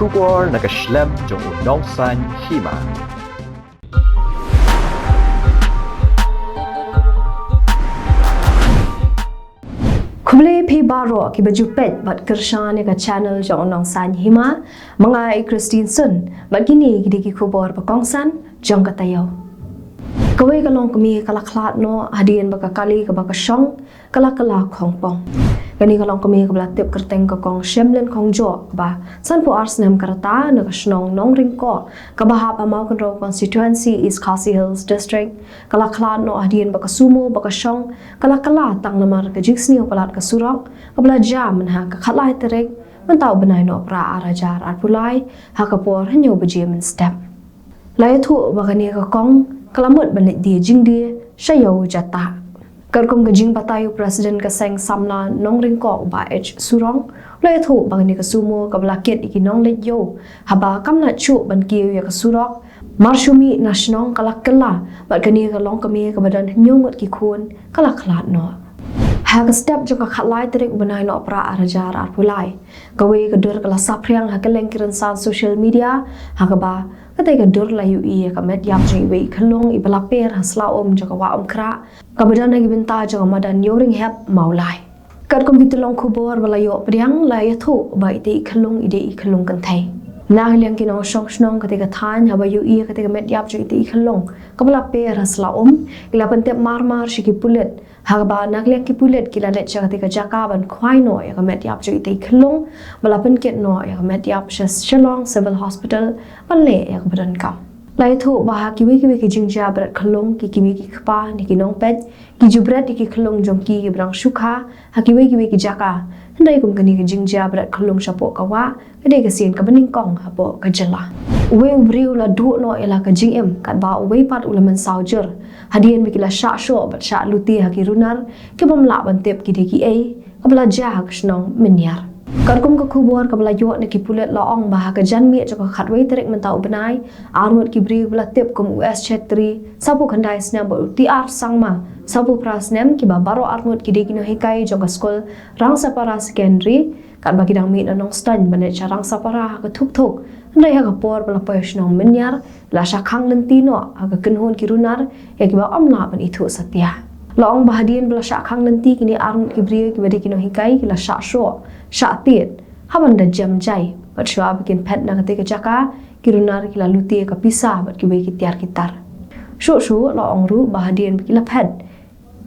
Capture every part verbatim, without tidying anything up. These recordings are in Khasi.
Khubor na ka shlem jong u Nongsaiñ Hima. Khublei phi baroh kiba ju peit bad kyrshan ïa ka channel jong u Nongsaiñ Hima. Ma nga i Christine Sun bad kine ki dei ki khubor ba kongsan jong ka taïew. Kawei ka longkmie ka la khlad noh hadien ba ka kali kaba ka shong ka la kylla khongpong. Kane ka longkmie kaba la tip kyrteng ka Kong Shemlin Khongjoh, kaba sanphew ar snem ka rta, na ka shnong Nongringkoh kaba hap ha Mawkynrew Constituency, East Khasi Hills District, ka la khlad noh hadien ba ka sumo ba ka shong ka la kylla tang namar ka jingsniew palat ka surok kaba la jia mynha ka khatlai tarik mynta u bnai Nohprah ar hajar arphew lai, ha ka por hynñiew baje mynstep. La ïathuh ba kane ka kong ka la mut ban leit die jingdie sha ïew Jatta. Katkum ka jingbatai u President ka Seng Samla Nongringkoh, u Bah H Surong, la ïathuh ba kane ka sumo kaba la kit ïa ki nongleit ïew haba kam lah shuh ban kiew ïa ka surok mar shu mih na shnong ka la kylla, bad kane ka longkmie kaba don hynñiew ngut ki khun ka la khlad noh. Ha ka step jong ka khatlai tarik u bnai Nohprah ar hajar arphew lai, kawei ka dur ka la saphriang ha kylleng ki rynsan social media, ha kaba katei ka dur la ïohi ïa ka met ïap jong iwei i khyllung iba la per ha sla um jong ka Wah Umkhrah kaba don ha ki bynta jong ka madan Ïewrynghep, Mawlai. Katkum ki tyllong khubor ba la ïoh pdiang, la ïathuh ba itei i khyllung i dei i khyllung kynthei. Na ka liang ki nongshong shnong katei ka thaiñ, haba ïohi ïa katei ka met ïap jong itei i khyllung kaba la per ha sla um, ki la pyntip mar mar sha ki pulit, ha kaba na ka liang ki pulit ki la leit sha katei ka jaka ban khwai noh ïa ka met ïap jong itei i khyllung, ba la pynkit noh ïa ka met ïap sha Shillong Civil Hospital ban leh ïa kaba donkam. La ïathuh ba ha kiwei kiwei ki jingjia bret khyllung, ki kmie ki kpa ne ki nongpeit ki ju bret ïa ki khyllung jong ki kiba dang shu kha ha kiwei kiwei ki jaka. Hynrei kum kane ka jingjia bret khyllung shapoh ka wah, ka dei ka sien kaba nyngkong hapoh ka jylla. Uwei u briew u la duh noh ïa la ka jingim, katba uwei pat u la mynsaw jur hadien ba ki la shah shoh bad shah lute ha ki runar, ki bym lah ban tip ki dei kiei, kaba la jia ha ka shnong Mynniar. Katkum ka khubor kaba la ïoh na ki pulit, la ong ba ha ka janmiet jong ka khatwei tarik mynta u bnai, arngut ki briew ba la tip kum u S Chetri, sawphew khyndai snem, bad u T R Sangma, sawphew phra snem, kiba baroh arngut ki dei ki nonghikai jong ka skul Rangsapara Secondary, katba ki dang mih na Nongstoiñ ban leit sha Rangsapara ha ka thuk thuk. Hynrei ha ka por ba la poi shnong Mynniar, la shah khang lynti noh ha ka kynhun ki runar ïa kiba ym lah ban ithuh satia. La ong ba hadien ba la shah khang lynti, kine arngut ki briew kiba dei ki nonghikai ki la shah shoh, shah tied ha ban da jem jai, bad shuwa ba kin phet na katei ka jaka, ki runar ki la lute ïa ka pisa bad kiwei ki tiar ki tar. Shuh shuh la ong ruh ba hadien ba ki la phet,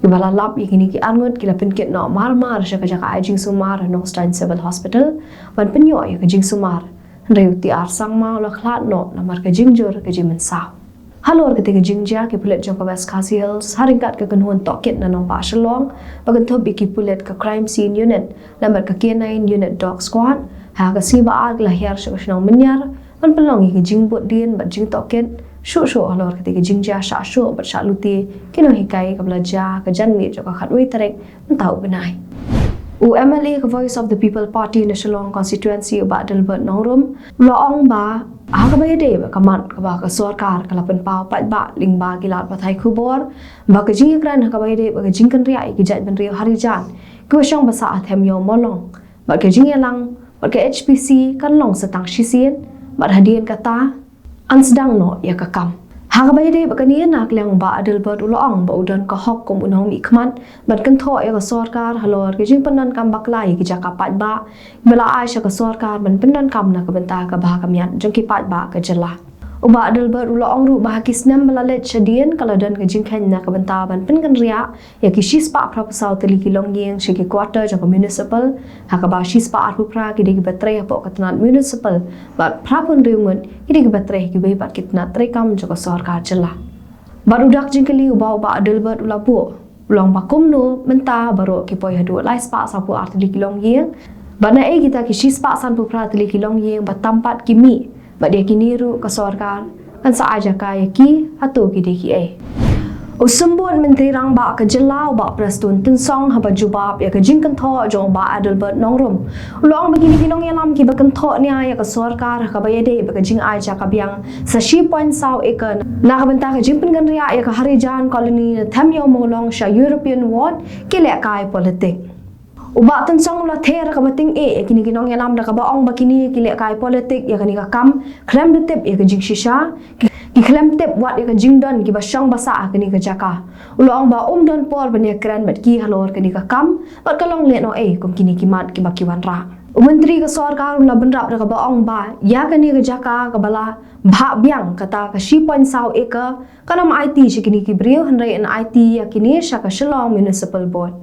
kiba la lap ïa kine ki arngut ki la pynkit noh mar mar sha ka jaka ai jingsumar ha Nongstoiñ Civil Hospital ban pynïoh ïa ka jingsumar. Hynrei u T R Sangma u la khlad noh namar ka jingjur ka jingmynsaw. Halor katei ka jingjia, ki pulit jong ka West Khasi Hills, ha ryngkat ka kynhun tohkit na nongbah Shillong, ba kynthup ïa ki pulit ka Crime Scene Unit lem bad ka K nine Unit Dog Squad, ha ka sngi ba ar ki la hiar sha ka shnong Mynniar ban pynlong ïa ka jingbud dien bad jingtohkit shuh shuh halor katei ka jingjia shah shoh bad shah lute ki nonghikai kaba la jia ha ka janmiet jong ka khatwei tarik mynta u bnai. U M L A ka Voice of the People Party na Shillong Constituency, u Bah Adelbert Nongrum, u la ong ba ha kaba ïadei bad ka mat kaba ka sorkar ka la pynpaw paidbah lyngba ki lad pathai khubor, ba ka jingïakren ha kaba ïadei bad ka jingkynriah ïa ki jaitbynriew Harijan kiba shong ba sah ha Them Ïew Mawlong bad ka jingïalang bad ka H P C kan long sa tang shisien, bad hadien kata yn sdang noh ïa ka kam. Ha kaba ïadei bad kane, na ka liang u Bah Adelbert u la ong ba u don ka hok kum u nongmihkhmat ban kynthoh ïa ka sorkar halor ka jingpyndonkam bakla ïa ki jaka paidbah kiba la ai sha ka sorkar ban pyndonkam na ka bynta ka bha ka miat jong ki paidbah ka jylla. U Bah Adelbert u la ong ruh ba ha ki snem ba la leit shadien, ka la don ka jingkheiñ na ka bynta ban pynkynriah ïa ki shispah phraphew saw tylli ki longïing sha ki quarter jong ka municipal, ha kaba shispah arphew phra ki dei kiba trei hapoh ka tnat municipal, bad phraphew hynriew ngut ki dei kiba trei ha kiwei pat ki tnat treikam jong ka sorkar jylla. Bad u dak jingkylli uba u Bah Adelbert u la buh, u la ong ba kumno mynta baroh ki poi haduh lai spah sawphew ar tylli ki longïing, bad naei kita ki shispah sanphew phra tylli ki longïing ba tam pat ki mih, bad ïa kine ruh ka sorkar kan sa ai jaka ïa ki, hato ki dei kiei. U Symbud Myntri Rangbah ka jylla, u Bah Prestone Tynsong, haba jubab ïa ka jingkynthoh jong u Bah Adelbert Nongrum, u la ong ba kine ki nongïalam kiba kynthoh nia ïa ka sorkar ha kaba ïadei bad ka jingai jaka biang sa shi point saw acre na ka bynta ka jingpynkynriah ïa ka Harijan Colony na Them Ïew Mawlong sha European Ward ki lehkai politik. U Bah Tynsong u la ther kaba tyngeh ïa kine ki nongïalam da kaba ong ba kine ki lehkai politik ïa kane ka kam khlem da tip ïa ka jingshisha, ki, ki khlem tip wat ïa ka jingdon kiba shong ba sah ha kane ka jaka. U la ong ba um don por ban ïakren bad ki halor kane ka kam bad ka long lehnohei kum kine ki mat kiba ki wanrah. U Myntri ka sorkar u la bynrap da kaba ong ba ïa kane ka jaka kaba la bhah biang kata ka shi point saw acre kan ym aiti sha kine ki briew hynrei yn aiti ïa kine sha ka Shillong Municipal Board.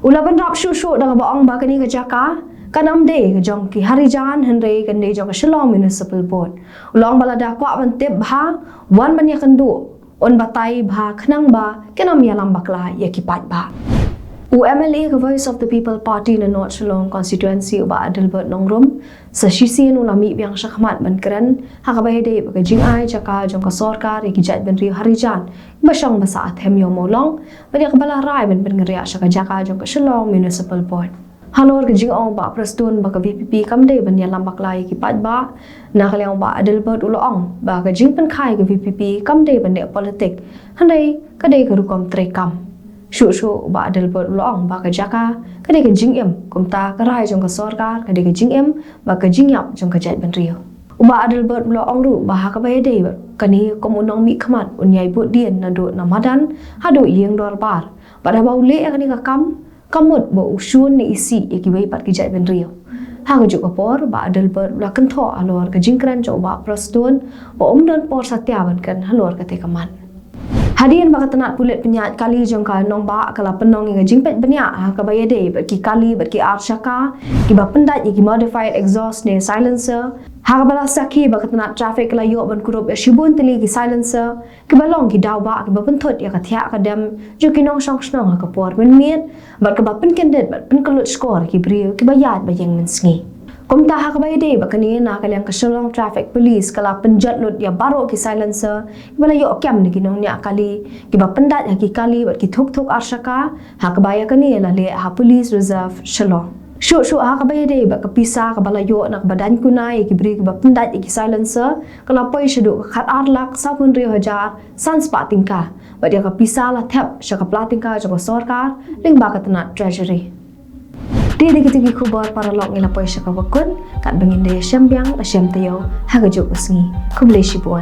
U la bynrap shuh shuh da kaba ong ba kane ka jaka kan ym dei ka jong ki Harijan hynrei kan dei jong ka Shillong Municipal Board. U la ong ba lada kwah ban tip bha wan ban ïakynduh, un batai bha khnang ba kin ym ïalam bakla ïa ki paidbah. U MLA ka Voice of the People Party na North Shillong Constituency u Bah Adelbert Nongrum sa shisien u la mih biang shakhmat ban kren ha kaba ïadei bad ka jingai jaka jong ka sorkar ïa ki jaitbynriew Harijan ba shong ba sah ha Them Ïew Mawlong bad ïa kaba la rai ban pynriah sha ka jaka jong ka Shillong Municipal Board. Halor ka jingong u Bah Prestone ba ka VPP kam dei ban ïalam bakla ïa ki paidbah, na ka liang u Bah Adelbert u la ong ba ka jingpynkha ïa ka VPP kam dei ban leh politik hynrei ka dei ka rukom treikam. Shuh shuh u Bah Adelbert u la ong ba ka jaka ka dei ka jingim, kumta ka rai jong ka sorkar ka dei ka jingim bad ka jingïap jong ka jaitbynriew. U Bah Adelbert u la ong ruh ba ha kaba ïadei bad kane kum u nongmihkhmat un ïai bud dien naduh na madan haduh ïing dorbar bad haba u leh ïa kane ka kam ka mut ba u shun ne isih ïa kiwei pat ki jaitbynriew. Ha kajuh ka por u Bah Adelbert u la kynthoh halor ka jingkren jong u Bah Prestone ba um don por satia ban kren halor kata ka mat. Hadien ba ka tnat pulit pynïaid kali jong ka nongbah ka la pynlong ïa ka jingpeit bniah ha kaba ïadei bad ki kali bad ki arshaka kiba pyndait ïa ki modified exhaust ne silencer, ha kaba la sakhi ba ka tnat traffic ka la ïoh ban kurup ïa shibun tylli ki silencer kiba long ki daw bah kiba pynthut ïa ka thiah ka dem jong ki nongshong shnong ha ka por mynmiet bad kaba pynkyndit bad pynkyllut shkor ki briew kiba ïaid ba ïeng mynsngi. Kumta ha kaba ïadei bad kane, na ka liang ka Shillong Traffic Police ka la pynjot lut ïa baroh ki silencer kiba la ïoh kem na ki nongñiah kali kiba pyndait ha ki kali bad ki thuk thuk arshaka, ha kaba ïa kane la leh ha Police Reserve Shillong. Shuh shuh ha kaba ïadei bad ka pisa kaba la ïoh na kaba daiñ kuna ïa ki briew kiba pyndait ïa ki silencer ka la poi shaduh ka khatar lak sawphew hynriew hajar san spah tyngka bad ïa ka pisa la thep sha ka pla tyngka jong ka sorkar lyngba ka tnat treasury. Te dei kita ki khubor paralok ngi la poi sha kaba kut, katba ngin da ïashem biang ïashem taïew ha kajuh ka sngi. Khublei shibun.